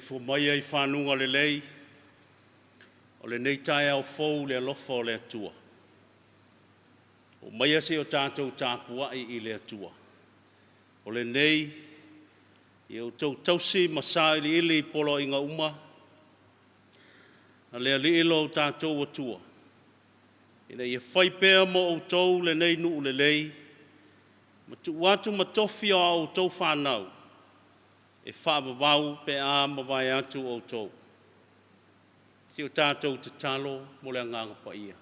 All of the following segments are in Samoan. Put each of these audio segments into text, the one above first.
Maleifua maia i faguga lelei o lenei taeao fou i le alofa o le Atua. Omaia se i o tatou tapuai i le Atua. O lenei, ia outou tausi ma sailiili i poloaiga uma a le Alii lo tatou Atua, ina ia fai pea mo outou lenei nuu lelei, ma tuu atu ma tofi o a outou fanau, e faavavau pe a mavae atu outou. Si o tatou tatalo mo le Agaga Paia.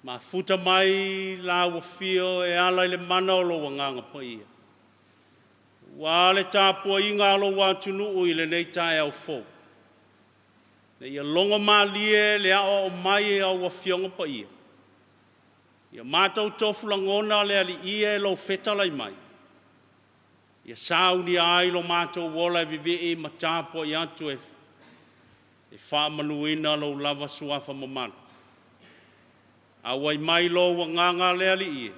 Mafuta mai lau afio e ala i le mana o lou Agaga Paia, aua le tapuaiga a lou atunuu i lenei taeao fou, ina ia logo malie le aoao mai e au Afioga Paia, ia matou tofu lagona le Alii e lou fetalai mai, ia saunia ai lo matou ola e vivii ma tapuai atu e faamanuina lou lava suafa mamalu. Auai mai lou agaga le Alii e,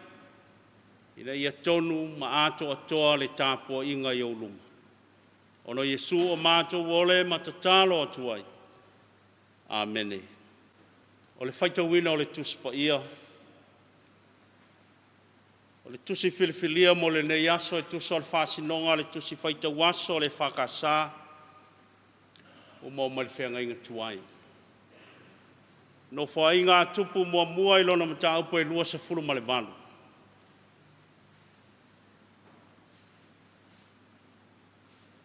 ina ia tonu ma atoatoa le tapuaiga i ou luma. Ona o Iesu o matou ole ma tatalo atu ai. Amene. O le faitauina o le Tusi Paia, o le tusi filifilia mo lenei aso e tusa o le faasinoga a le tusi faitau aso a le EFKS ua maua mai le feagaiga tuai. Nofoaiga a Tupu muamua i lona mataupu e 28.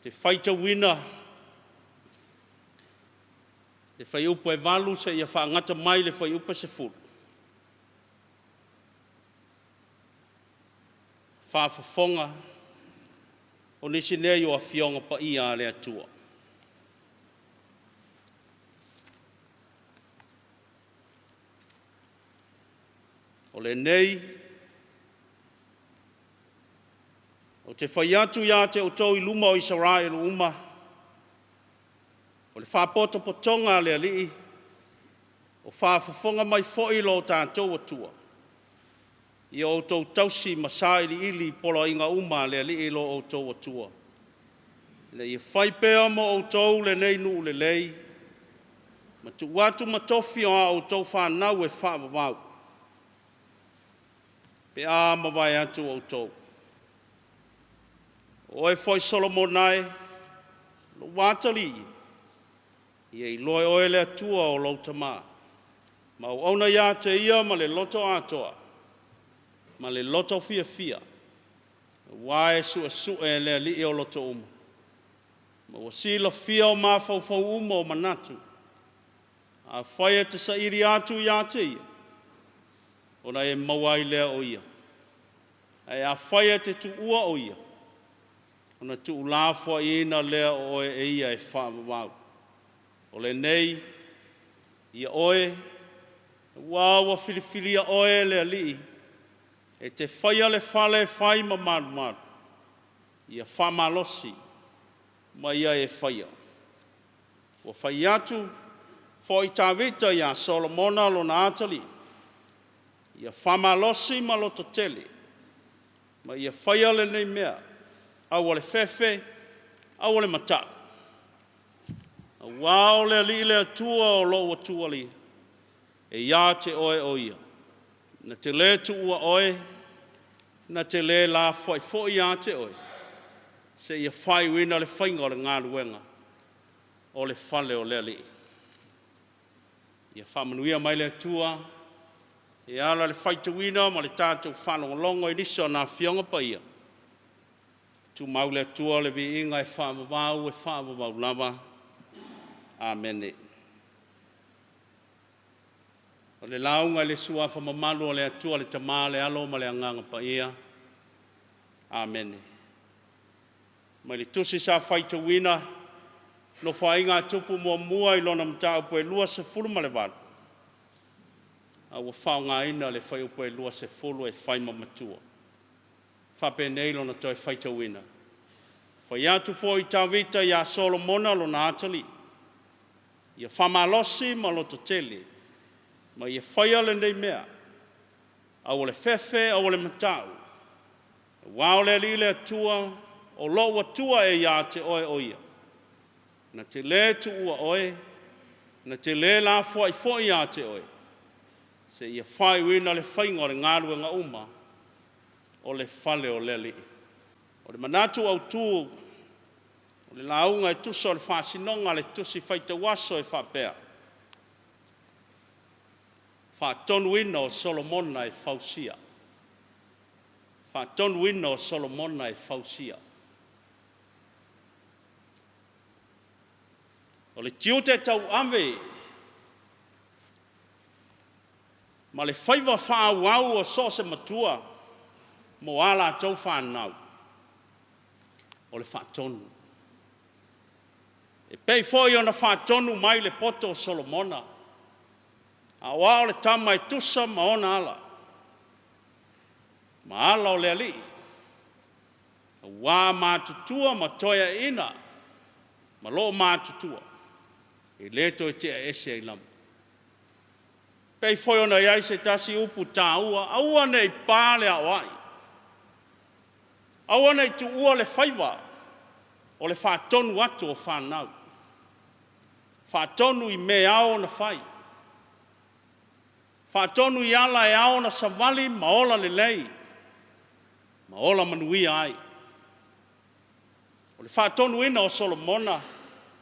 Te faitauina le fuaiupu e 8 seia faagata mai le fuaiupu e 10. Faafofoga, o nisi nei o Afioga Paia a le Atua. O lenei, ou te fai atu ia te outou i luma o Isaraelu uma, o le faapotopotoga a le Alii, o faafofoga mai foi lo tatou Atua, ia outou tausi ma sailiili i poloaiga uma a le Alii lo outou Atua, ina ia fai pea mo outou lenei nuu lelei, ma tuu atu ma tofi o a outou fanau e faavavau, pe a mavae atu outou. O oe foi Solomona e, lou atalii, ia iloa e oe le Atua o lou tama, ma auauna ia te ia ma le loto atoa ma le loto fiafia, aua e suesue e le Alii ou loto uma, ma ua silafia ou mafaufau uma o manatu. Afai e te saili atu ia te ia, ona e maua ai lea o ia. Ae afai e te tuua o ia, ona tuulafoaiina lea o oe e ia e faavavau. O lenei, ia oe, aua ua filifilia oe e le Alii e te faia le fale e fai ma malumalu, ia faamalosi ma ia e faia. Ua fai atu foi Tavita ia Solomona lona atalii, ia faamalosi ma lototele, ma ia faia lenei mea, aua le fefe, aua le matau, aua o le Alii le Atua o lou atualii, e ia te oe o ia, na te le tuua oe, na te le lafoai foi ia te oe, seia faaiuina le faiga o le galuega o le fale o le Alii. Ia faamanuia mai le Atua e ala i le faitauina ma le tatou faalogologo i nisi o ana Afioga Paia. Tumau le Atua le viiga e faavavau, e faavavau lava. Amene. O le lauga i le suafa mamalu o le Atua le Tama, le Alo ma le Agaga Paia. Amene. Mai le tusi sa faitauina, Nofoaiga a Tupu muamua i lona mataupu e 28, a ua faaaogaina le fuaiupu e 20 e fai ma matua. Faapenei lona toe faitauina. Fai atu foi Tavita ia Solomona lona atalii, ia faamalosi ma lototele, ma ia faia lenei mea, aua le fefe aua le matau, aua o le Alii le Atua, o lou Atua e ia te oe o ia. Na te lē tuua oe, na te lē lafoai foi ia te oe, seia faaiuina le faiga o le galuega uma o le fale o le Alii. O le manatu autu o le lauga e tusa o le faasinoga a le Tusi Faitau Aso e faapea, Faatonuina o Solomona e fausia. Faatonuina o Solomona e fausia. O le tiute tauave ma le faiva faaauau o so o se matua mo a latou fanau, o le faatonu. E pei foi ona faatonu mai le poto o Solomona, aua o le tama e tusa ma ona ala, ma ala o le Alii, aua matutua ma toeaiina ma loomatutua, e le toe tea ese ai lava. E pei foi ona i ai se tasi upu taua, aua ne i pa le aoai, aua ne i tuua le faiva o le faatonu atu o fanau. Faatonu i mea e ao ona fai, faatonu i ala e ao ona savali ma ola lelei ma ola manuia ai. O le faatonuina o Solomona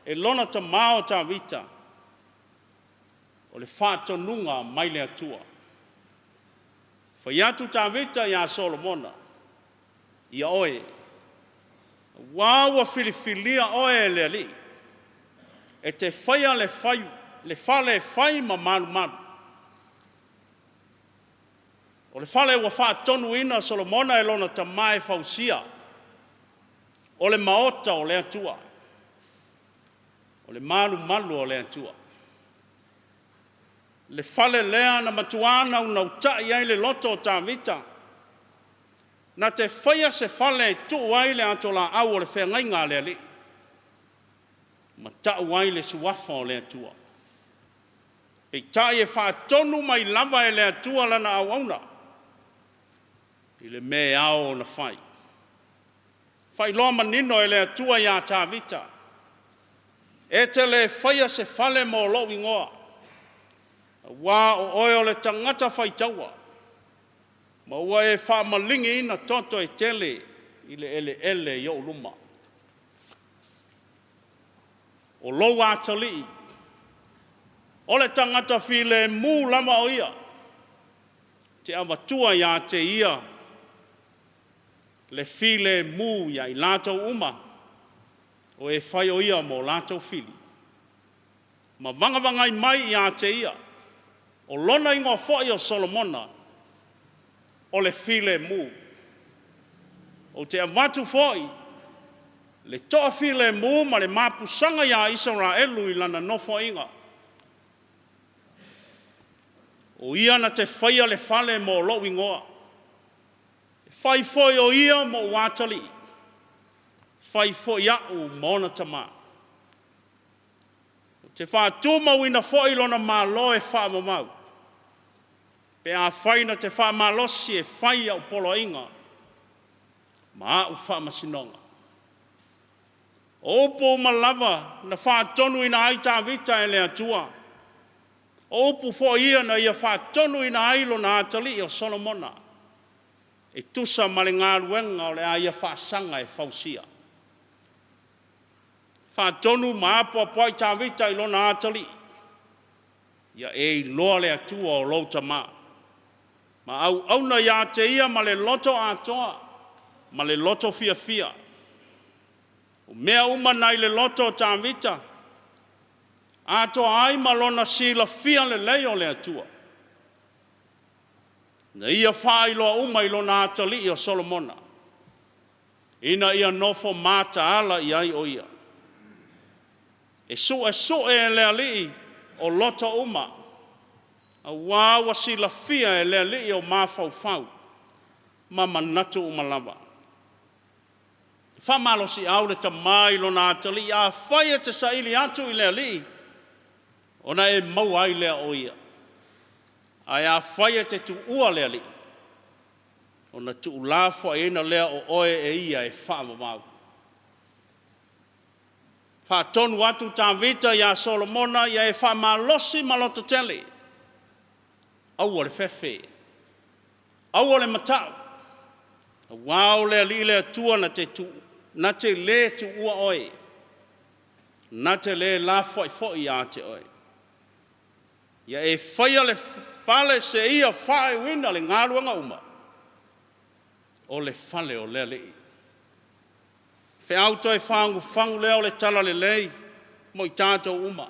e lona tama o Tavita, o le faatonuga mai le Atua. Fai atu Tavita ia Solomona, ia oe, aua ua filifilia oe e le Alii e te faia le fale e fai ma malumalu. O le fale ua faatonuina Solomona e lona tama e fausia, o le maota o le Atua, o le malumalu o le Atua. Le fale lea na matua naunautai ai le loto o Tavita, na te faia se fale e tuu ai le atolaau o le feagaiga a le Alii, ma tau ai le suafa o le Atua. Peitai e faatonu mai lava e le Atua lana auauna i le mea e ao ona fai. Faailoa manino e le Atua ia Tavita, e te le faia se fale mo lou igoa, aua o oe o le tagata faitaua, ma ua e faamaligiina toto e tele i le eleele i ou luma. O lou atalii, o le tagata filemu lava o ia, e te avatua ia te ia le filemu ia i latou uma o e fai o ia ma o latou fili, ma vagavagai mai ia te ia. O lona igoa foi o Solomona, o le filemu. Ou te avatu foi le toafilemu ma le mapusaga ia Isaraelu i lana nofoaiga. O ia na te faia le fale mo lou igoa, e fai foi o ia ma ou atalii, fai foi au ma ona tama. Ou te faatumauina foi lona Malo e faavavau, pe afai na te faamalosi e fai au poloaiga ma au faamasinoga. O upu uma lava na faatonuina ai Tavita e le Atua, o upu foi ia na ia faatonuina ai lona atalii o Solomona, e tusa ma le galuega o le a ia faasaga e fausia. Faatonu ma apoapoai Tavita i lona atalii, ia e iloa le Atua o lou tama, ma auauna ia te ia ma le loto atoa ma le loto fiafia. O mea uma na i le loto o Tavita, atoa ai ma lona silafia lelei o le Atua, na ia faailoa uma i lona atalii o Solomona, ina ia nofo mataala i ai o ia. E suesue e le Alii o loto uma, aua ua silafia e le Alii o mafaufau ma manatu uma lava. E faamalosiau le tama i lona atalii, afai e te saili atu i le Alii, ona e maua ai lea o ia, ae afai e te tuua le Alii, ona tuulafoaiina lea o oe e ia e faavavau. Faatonu atu Tavita ia Solomona, ia e faamalosi ma lototele, aua le fefe, aua le mata'u, auā o le Alii le Atua na te, tu, na te lē tuua oe, na te lē lafoai foi iā te oe. Ia e faia le fale seia faaiuina le galuega uma o le fale o le Alii. Feau toe fagufagu lea o le talalelei mo i tatou uma.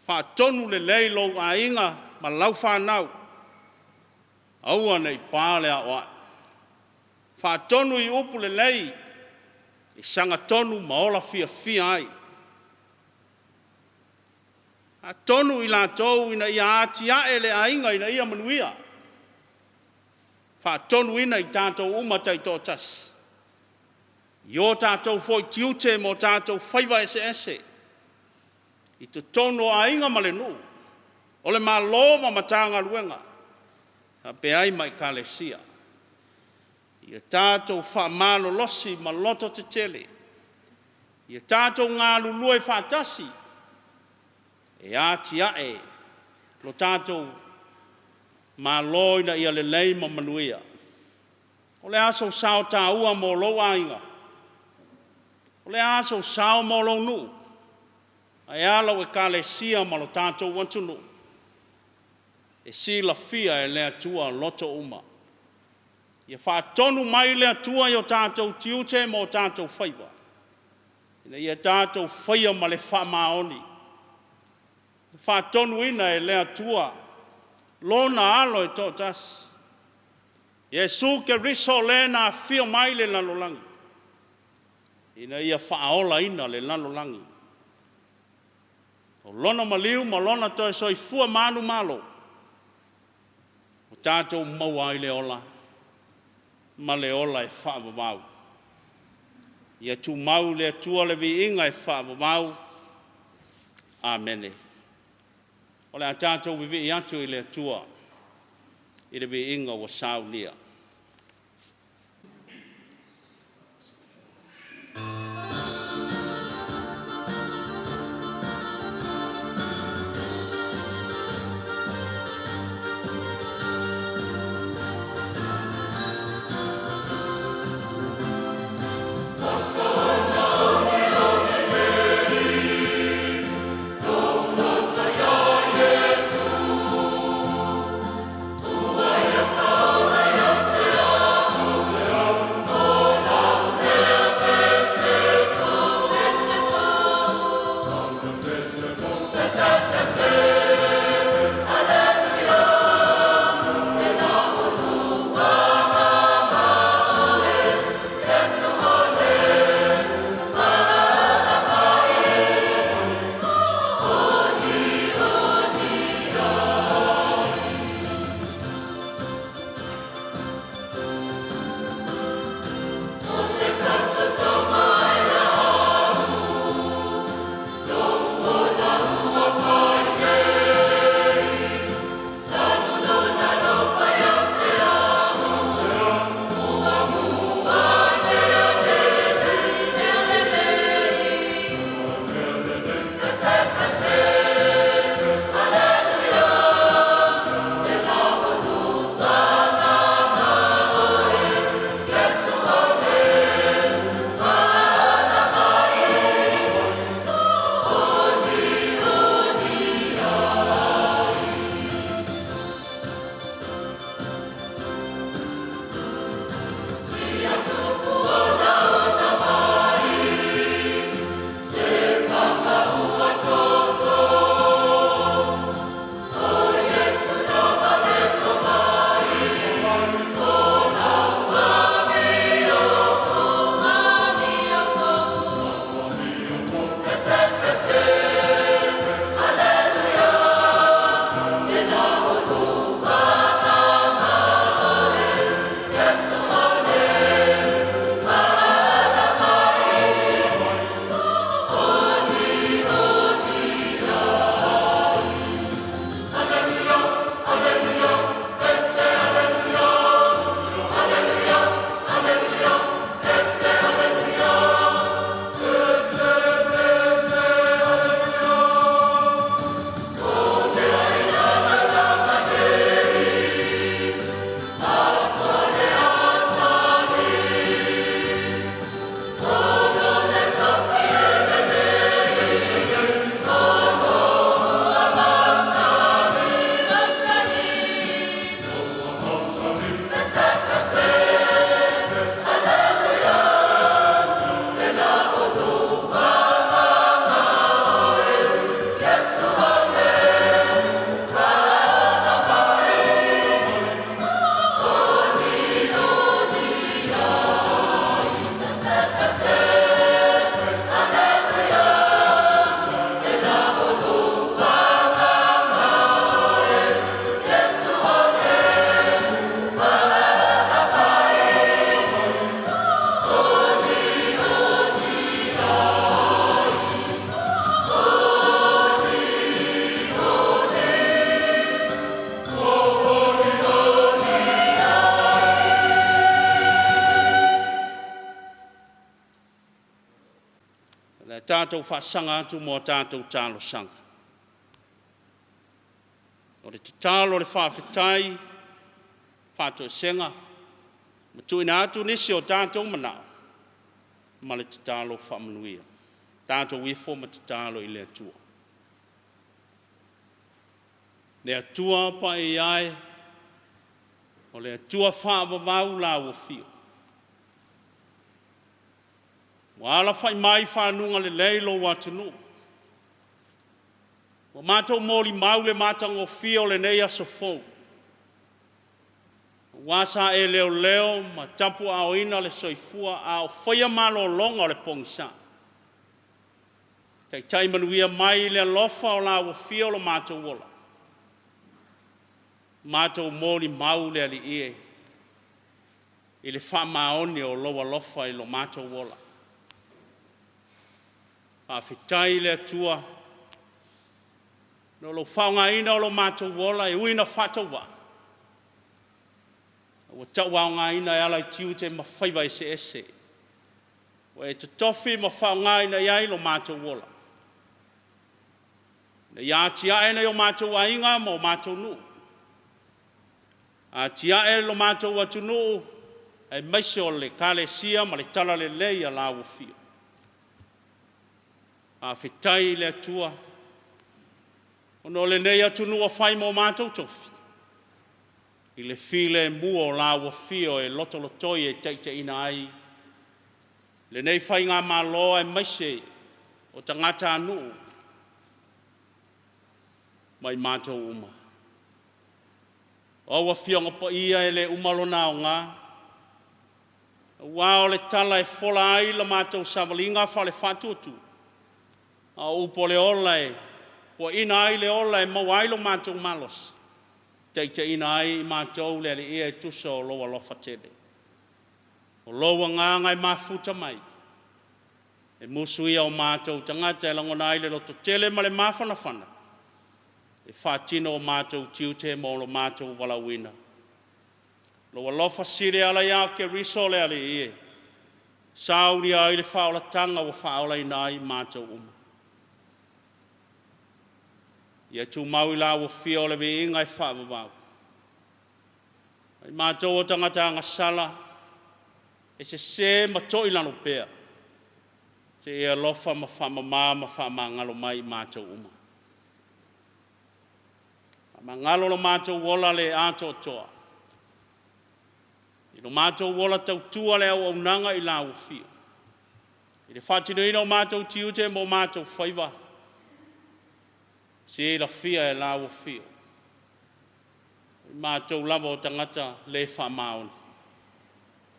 Faatonu lelei lou aiga ma lau fanau, aua ne i pa le aoai. Faatonu i upu lelei e sagatonu ma ola fiafia ai. Faatonu i latou ina ia atiae le aiga ina ia manuia. Faatonuina i tatou uma taitoatasi, i o tatou foi tiute ma o tatou faiva eseese i totonu o aiga ma le nuu, o le Malo ma Matagaluega, faapea ai ma Ekalesia. Ia tatou faamalolosi ma lototetele, ia tatou galulue faatasi e atiae lo tatou Malo ina ia lelei ma manuia. O le a sou sao taua mo lou aiga? O le a sou sao mo lou nuu? Ae a lau Ekalesia ma lo tatou atunuu? E silafia e le Atua loto uma. Ia faatonu mai le Atua i o tatou tiute ma o tatou faiva, ina ia tatou faia ma le faamaoni, faatonuina e le Atua lona Alo e toatasi, Iesu Keriso o le na afio mai i le lalolagi, ina ia faaolaina le lalolagi. O Lona maliu ma Lona toe soifua manumalo, ua tatou maua ai le ola ma le ola e faavavau. Ia tumau i le Atua le viiga e faavavau. Amene. O le a tatou vivii atu i le Atua i le viiga ua saunia. Tatou faasaga atu mo a tatou talosaga. O le tatalo, o le faafetai, faatoesega, ma tuuina atu nisi o tatou manao ma le tatalo faamanuia. Tatou ifo ma tatalo i le Atua. Le Atua Paia e, o le Atua faavavau lau afio, ua alafai mai i fanuga lelei lou atunuu. Ua matou molimau le matagofie o lenei aso fou, aua sa e leoleo ma tapuaaoina le soifua a o faia malologa o le pogisa. Taitai manuia mai le alofa o lau afio lo matou ola, matou molimau le Alii e i le faamaoni o lou alofa i lo matou ola. Faafetai i le Atua mo lou faaaogaina o lo matou ola e ui ina faatauvaa, ua tauaogaina e ala i tiute ma faiva eseese ua e totofi ma faaaogaina i ai lo matou ola, ina ia atiae nai o matou aiga ma o matou nuu, atiae lo matou atunuu aemaise o le Ekalesia ma le talalelei a lau Afio. Faafetai i le Atua ona o lenei atunuu ua fai mo matou tofi, i le filemu o lau Afio e lotolotoi e taitaiina ai lenei faigamalo aemaise o tagatanuu ma i matou uma. O au Afioga Paia e le uma lona aoga, aua o le tala e fola ai la matou savaliga faale-faatuatua, a o upu o le ola e puaina ai le ola e maua ai lo matou malosi, e taitaiina ai i matou le Alii e tusa o lou alofa tele. O lou agaga e mafuta mai, e musuia o matou tagata e lagona ai le lototele ma le mafanafana e faatino o matou tiute ma lo matou valaauina. Lou alofa sili e ala ia Keriso le Alii e, saunia ai le faaolataga ua faaolaina ai i matou uma. Ia tumau i lau Afio le viiga e faavavau. O i matou o tagata agasala, e sese ma toilalo pea, se i e alofa ma faamama ma faamagalo mai i matou uma. Faamagalo lo matou ola le atoatoa, i lo matou ola tautua le auaunaga i lau Afio, i le faatinoina o matou tiute ma o matou faiva, silafia e lau Afio, o i matou lava o tagata le faamaoni.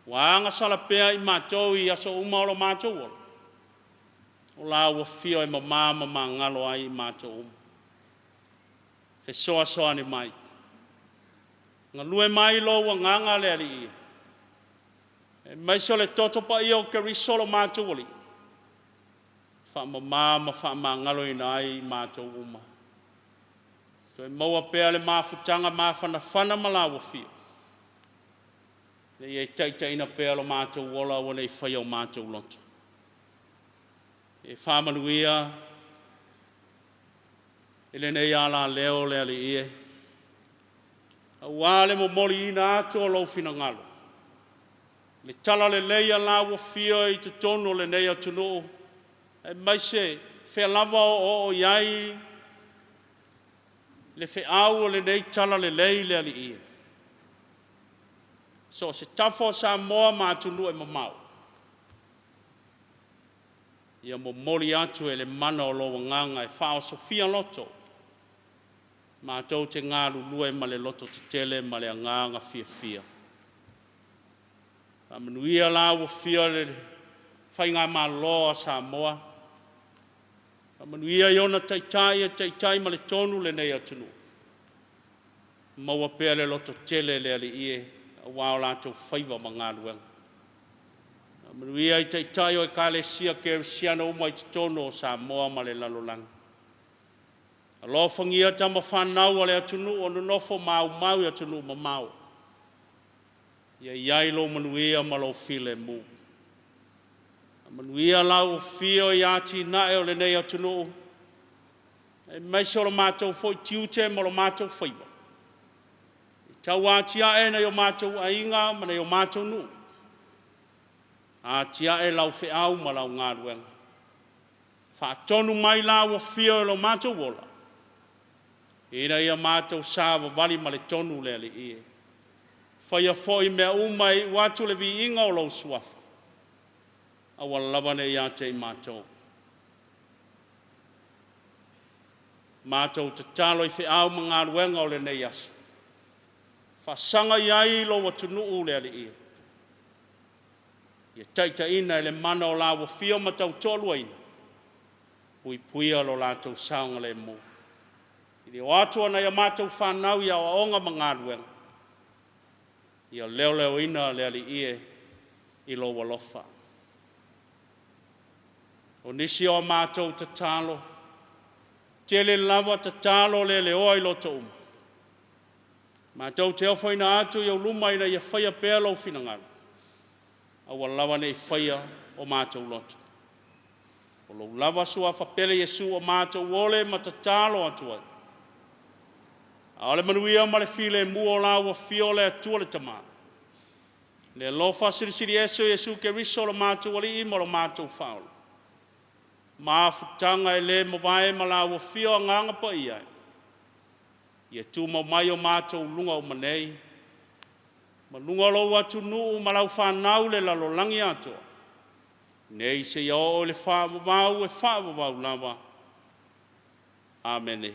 Ua agasala pea i matou i aso uma o lo matou ola, o lau Afio e mama ma magalo ai i matou uma. Fesoasoani mai, galue mai lou agaga le Alii, aemaise o le toto paia o Keriso lo matou Alii, faamama ma faamagaloina ai i matou uma. Toe maua pea le mafutaga mafanafana ma lau Afio, ina ia taitaiina pea lo matou ola aua ne i faia o matou loto. E faamanuia i lenei alaleo le Alii e, aua le momoliina atu o lou finagalo, le talalelei a lau Afio i totonu o lenei atunuu, aemaise fea lava o oooo i ai le feau o lenei talalelei le Alii e, so o se tafa o Samoa ma atunuu e mamao, ia momoli atu e le mana o lou agaga e faaosofia loto, matou te galulue ma le lototetele ma le agaga fiafia. Faamanuia lau Afio i le faigamalo a Samoa, faamanuia i ona taitai e taitai ma le tonu lenei atunuu, maua pea le lototele le Alii e, aua o latou faiva ma galuega. Faamanuia i taitai o Ekalesia Kerisiano uma i totonu o Samoa ma le lalolagi. Alofagia tama fanau a le atunuu o nonofo maumau i atunuu mamao, ia i ai lou manuia ma lou filemu. Faamanuia lau afio i atinae o lenei atunuu, aemaise o lo matou foi tiute ma lo matou faiva, e tauatiae nai o matou aiga ma nai o matou nuu, atiae lau feau ma lau galuega. Faatonu mai lau afio i lo matou ola, ina ia matou savavali ma le tonu le Alii e. Faia foi mea uma e iu atu le viiga o lou Suafa, aua lava ne i ia te i matou. Matou tatalo i feau ma galuega o lenei aso, faasaga i ai lou atunuu le Alii, ia taitaiina e le mana o lau afio ma tautoaluaina, puipuia lo latou saogalemu. I le o atu o nai a matou fanau i aoaoga ma galuega, ia leoleoina le Alii e i lou alofa. O nisi o a matou tatalo, tele lava tatalo leleoa i lotouma, matou te ofoina atu i ou luma ina ia faia pea lou finagalo, aua lava ne i faia o matou loto. O lou lava Suafa pele Iesu ua matou ole ma tatalo atu ai, a o le manuia ma le filemu o lau afio le Atua le Tama, le alofa silisili ese o Iesu Keriso lo matou Alii ma lo matou Faaola, mafutaga e le mavae ma lau afio Agaga Paia e, ia tumau mai o matou luga uma nei, ma luga o lou atunuu ma lau fanau le lalolagi atoa, nei seia oo i le faavavau e faavavau lava. Amene.